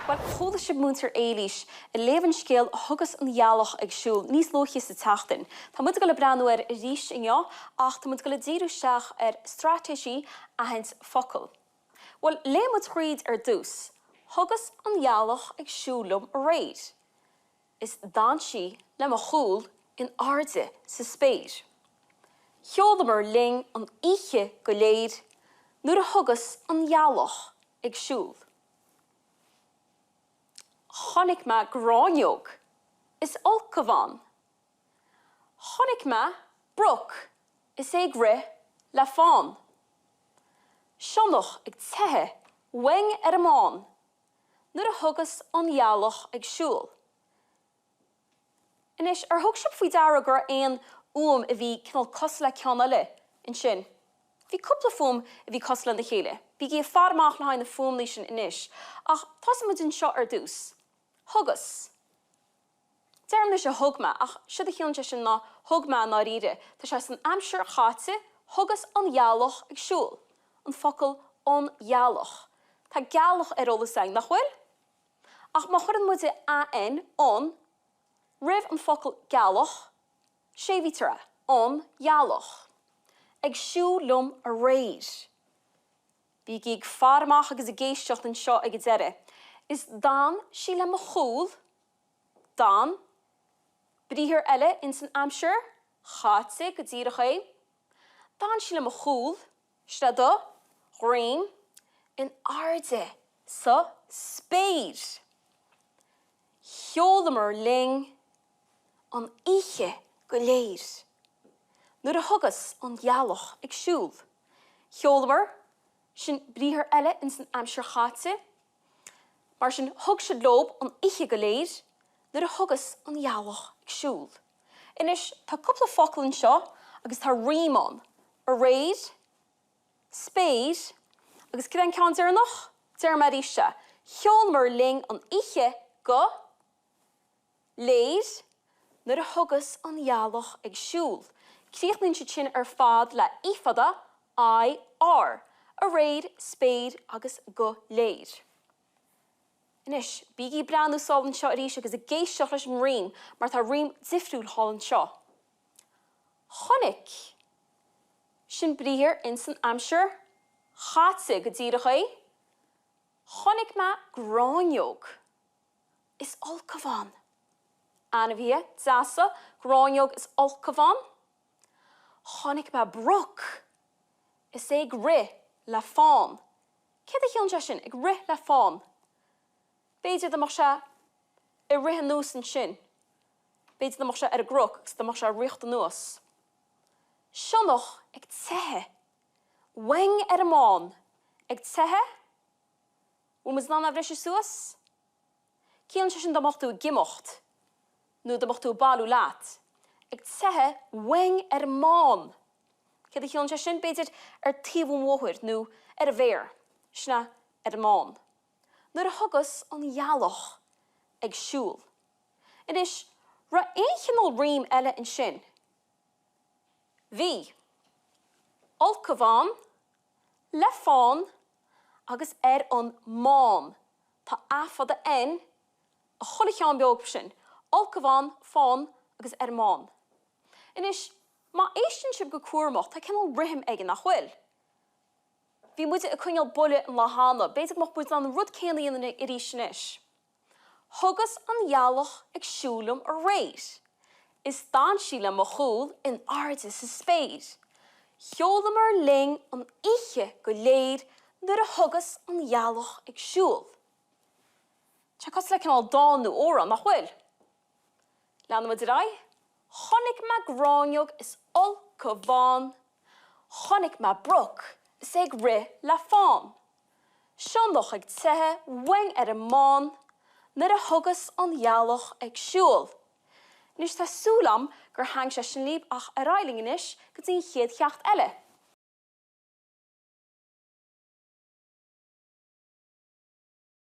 Bhuel, chuala sibh Múinteoir Éilís ag léamh an scéil Thugas an Ghealach ag Siúl níos luaithe sa tseachtain. Tá muid ag dul ag breathnú air arís inniu ach tá muid ag dul ag díriú isteach ar straitéisí aithint focal. Bhuel, léigh muid thríd ar dtús. Thugas an ghealach ag siúl liom aréir. Is d'fhan sí le mo chúl in airde sa spéir. Cheolamar linn an oíche go léir nuair a thugas an ghealach ag siúl. Chonaic mé gráinneog is ulchabhán. Chonaic mé broc is é ag rith le fán. Sionnach ag teitheadh uainn ar an mbán nuair a thugas an ghealach ag siúl. Anois, ar thug sibh faoi deara go raibh aon fhuaim a bhí cineál cosúil le ceann eile ansin? Bhí cúpla fuaim a bhí cosúil lena chéile. Bígí ag faire amach le haghaidh na fuaimní sin anois. Ach tosóidh muid anseo ar dtús. Thugas. Deirim mise thug mé, ach séard a chiallaíonn sé sin ná thug mé i ndáiríre. Tá sé san aimsir chaite, thugas an ghealach ag siúl. An focal an ghealach. Tá gealach ar eolas againn, nach bhfuil? Ach má chuireann muid AN, an, roimh an focal gealach, séimhítear é, an ghealach. Ag siúl liom aréir. Bígí ag faire amach agus ag éisteacht anseo ag an deireadh. Is d'fhan sí le mo chúl, d'fhan, briathar eile ins an aimsir chaite, go díreach é. D'fhan sí le mo chúl, 's le do dhroim in airde sa spéir. Cheolamar linn an oíche go léir nuair a thugas an ghealach ag siúl. Cheolamar, sin briathar eile ins an aimsir chaite. Mar sin, thug siad leob an oíche go léir nuair a thugas an ghealach ag siúl. Anois, tá cúpla focal anseo agus tá rím ann, aréir, spéir, agus cad é an ceann deireanach? Déarfaidh mé arís é, cheolamar linn an oíche go léir nuair a thugas an ghealach ag siúl. Críochnaíonn siad sin ar fad le i fada, I, R, aréir, spéir agus go léir. Anois, bígí ag breathnú sall anseo arís agus ag éisteacht leis an rím, mar tá rím difriúil thall anseo. Chonaic. Sin briathar ins an aimsir chaite, go díreach é. Chonaic mé gráinneog. Is ulchabhán. Ainmhithe deasa, gráinneog is ulchabhán. Chonaic mé broc. Is é ag rith le fán. Céard a chiallaíonn sé sin, ag rith le fán? B'fhéidir dá mbeadh sé ag rith anuas ansin, b'fhéidir dá mbeadh sé ar an gcroc agus dá mbeadh sé ag ritheacht anuas. Sionnach ag teitheadh uainn ar an mbán, ag teitheadh, bhfuil muid in ann é a bhriseadh suas? Ciallaíonn sé sin dá mbeadh tú ag imeacht nó dá mbeadh tú ag bailiú leat, ag teitheadh uainn ar an mbán. Céard a chiallaíonn sé sin? B'fhéidir ar taobh an bhóthair nó ar an bhféar. Sin é ar an mbán. Nuair a thugas an ghealach ag siúl. Anois, raibh aon chineál rím eile ansin? Bhí. Ulchabhán, le fán agus ar an mbán. Tá A fada N i chuile cheann beag sin. Ulchabhán, fán agus ar an mbán. Anois, má éisteann sibh go cúramach, tá cineál rithim aige, nach bhfuil? Bhí muide ag coinneáil buille an lá cheana, b'fhéidir go mbeadh muid in ann an rud céanna a dhéanamh arís anois. Thugas an ghealach ag siúl liom aréir, is d'fhan sí le mo chúl in airde sa spéir. Cheolamar linn an oíche go léir nuair a thugas an ghealach ag siúl. Tá sé cosúil le cineál dán nó amhrán, nach bhfuil? Leanfaidh muid ar aghaidh. Chonaic mé gráinneog is ulchabhán, Chonaic mé broc is é ag rith le fán, Sionnach ag teitheadh uainn ar an mbán Nuair a thugas an ghealach ag siúl. Anois tá súil a'm gur thaitin sé sin libh ach ar aghaidh linn anois go dtí an chéad cheacht eile.